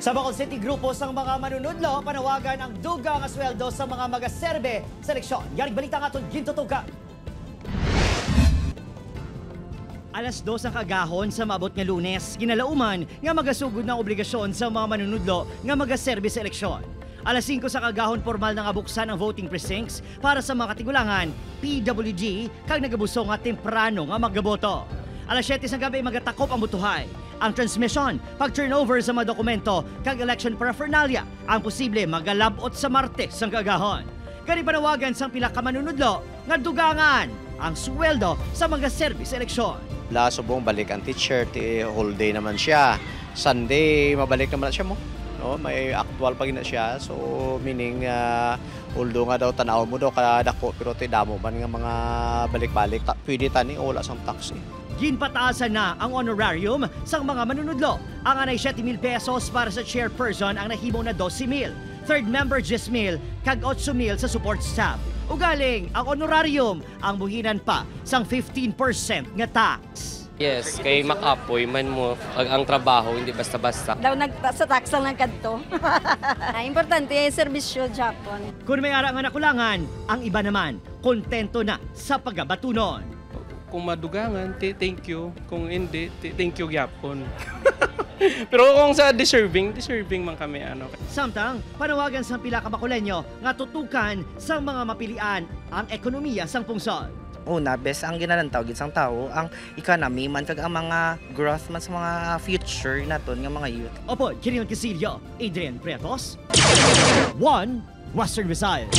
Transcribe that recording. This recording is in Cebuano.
Sa Bacolod City, grupo sang mga manunudlo panawagan ang dugang nga sweldo sa mga magaserbe sa eleksyon. Yaring balita nga aton gintutuka. Alas 2 ang kagahon sa maabot nga Lunes, ginalauman nga magasugod ng obligasyon sa mga manunudlo nga magaserbe sa eleksyon. Alas 5 sa kagahon, formal na nga buksan ang voting precincts para sa mga katigulangan, PWD, kag nagabuso nga temprano nga magaboto. Alas 7 sa gabi magatakop ang botohay. Ang transmission, pag-turnover sa mga dokumento, kag election paraphernalia, ang posible magalabot sa Martes sang kagahon. Gani panawagan sang pila ka manunudlo nga dugangan ang sweldo sa mga service eleksyon. La subong balik ang teacher, ti whole day naman siya. Sunday mabalik naman na siya mo. No, may actual pa gina siya. So meaning although nga daw tanaw mo daw kadako pero ti damo man nga mga balik-balik. Ta, pwede tani o wala sang taxi. Ginpataasan na ang honorarium sang mga manunudlo. Ang anay 7,000 pesos para sa chairperson ang nahimo na 12,000. Third member 10,000 kag 8,000 sa support staff. Ugaling ang honorarium ang buhinan pa sang 15% nga tax. Yes, kay makapoy man mo ang trabaho, hindi basta-basta. Daw nag sa tax lang kadto. Ah, importante yung serbisyo Japon. Kung may ara nga nakulangan, ang iba naman kontento na sa pagabatunon. Kung madugangan, ti thank you. Kung hindi, ti thank you gyapon. Pero kung sa deserving, deserving man kami ano. Samtang, panawagan sang pila ka Bacoleño nga tutukan sang mga mapilian ang ekonomiya sang pungsod. Una, best ang ginalantaw gid sang tao ang economy man kag ang mga growth man sa mga future naton nga mga youth. Opo, Kirion Casillo, Adrian Pretos, 1 Western Visayas.